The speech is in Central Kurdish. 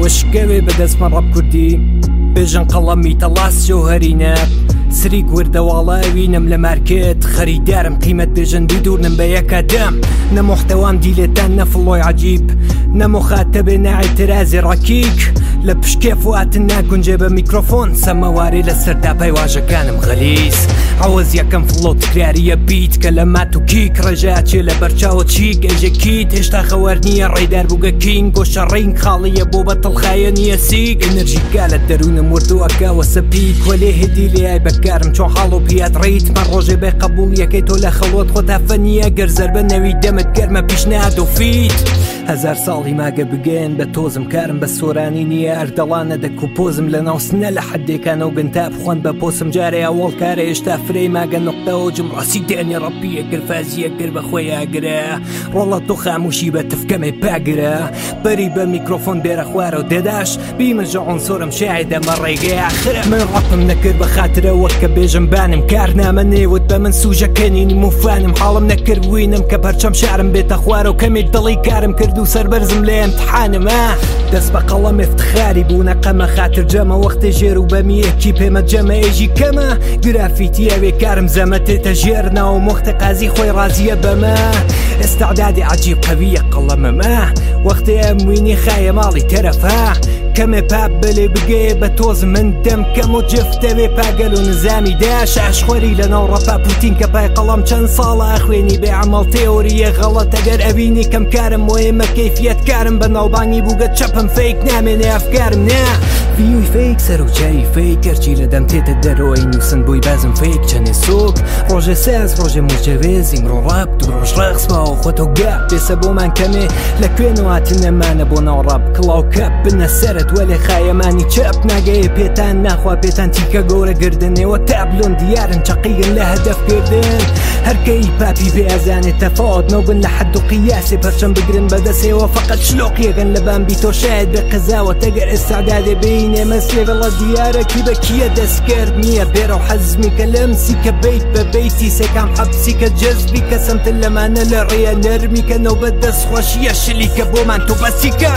وشکەوێ بەدەستمە ڕەب کوردی بێژن قەڵەمی تەڵاس جەوهەرینە سری گوردەواڵە ئەوینم لە مارکێت خەریدارم قیمەت بێژن بیدورنم بە یەکەدەم نە محتەوام دیلێتان نە فڵۆی عەجیب نە مخاتەبێ نە اعترازی ڕەکیک لە پشکێف واتن ناگونجێ بە میکرۆفۆن سەمەوارێ لە سەرداپای واژەکانم غەلیز عەوەز یەکەم فڵۆ تکراریە بیت کە لە مات و کیک ڕێژە چێ لە بەرچاوە چیک ئێژێ کیت هێشتا خەوەر نییە ڕێدار بووگە کینگ گۆشە ڕینگ خاڵیە بۆ بە تڵخایە نییە سیک ئەنەرژی گا لە دەروونم وردو ئەکاوە سەپیک وەلێ هێدی لێیای بەکارم چۆن حاڵ و پیات ڕیت من ڕۆژێ بێ قەبوڵیەکەی تۆ لە خەڵوەت خۆتا فەنیە گەر زەربە نەوی دەمت گەرمە پیشنهاد و فیت هەزار ساڵی ماگە بگەن بە تۆزم کارم بە سۆرانی نییە ئەردەڵانە دەکو پۆزم لە ناو سنە لە حەدێکانەوە گن تا بخۆن بە پۆسم جارێ ئەوەڵ کارە هێشتا فرەی ماگە نقطەوە جم ڕاستی دێنێ ڕەبیە گر فازیە گر بە خۆی ئاگرە ڕۆڵە تۆ خاموشی بە تفکەمێ پاگرە بەری بە میکرۆفۆن بێرە خوارەوە دێداش بیمەژە عنسۆرم شاهدە مە ڕێگەی ئاخرە من ڕەپم نەکرد بە خاترە وەک کە بێژم بانم کارنامە نێوت بە من سوژەکەنینم و فانم حاڵم نەکرد وینم کە پەرچەم شارم بێتە خوارەوە کەمێک دڵی کارم کرد و سەربەرزم لێ امتحانم دەست بە قەڵەم افتخاری بوونە قەمە خاتر جەمە وەختێ ژێر و بەمی یەکی پێمە جەمە ئێژی کەمە گرافیتی ئەوێ کارم زەمە تێتە ژێر ناوم وەختە قازی خۆی ڕازیە بەمە استعدادی عجیب قەویە قەڵەمەمە وەختێ ئەموینی خایە ماڵی تەرەفە کەمێ پاپ بەلێ بگەیە بە تۆز من دەم کەم و جفتەوێ پاگەل و نزامی دا شاشخۆری لە ناو ڕەپا پوتین کە پای قەڵەم چەند ساڵە ئەخوێنی بێ عەمەڵ تێۆریە غەڵەت ئەگەر ئەبینی کەم کارم مۆیمە کەیفیەت کارم بە ناوبانگی بووگە چەپم فەیک نامێنێ ئەفکارم نا ڤیوی فەیک سەر و چاوی فەیک گەرچی لە دەم تێتە دەرەوەی نووسن بۆی بازم فەیک چەنێ سوک ڕۆژێ ساز ڕۆژێ موجەوێز ئیمڕۆ ڕاپ دوو ڕۆژ ڕەقس باوە خۆتۆ گا بێسە بۆمان کەمێ لە کوێنەوە هاتنەمانە بۆ ناو ڕاپ کڵاو کەپ بنە سەرت وەلێ خایەمانی چەپ ناگەیە پێتان ناخوا پێتان تیکە گەورە گردنەوە تابلۆن دیارن چەقیگن لە هەدەفکردن هەرکەی پاپی پێ ئەزانێت تەفاوت نەوبن لە حەد و قیاسێ پەرچەم بگرن بەدەسێەوە فقط شلۆقیەکەن لە بامبی تۆ شاید بێ قەزاوە تەگەر ئێستادادێ بینێ مەسلێ دیارە کی بە کیە دەستکرد نییە بێرە و حەزمی کە لەمسی کە بیت بە بیتی سێکام حەبسی کە جەزبی کە سەمتر لەمانە لە ڕێیە نەرمی کە نەوبەت دەستخۆشیە شلی کە بۆمان تۆ بەسیکە.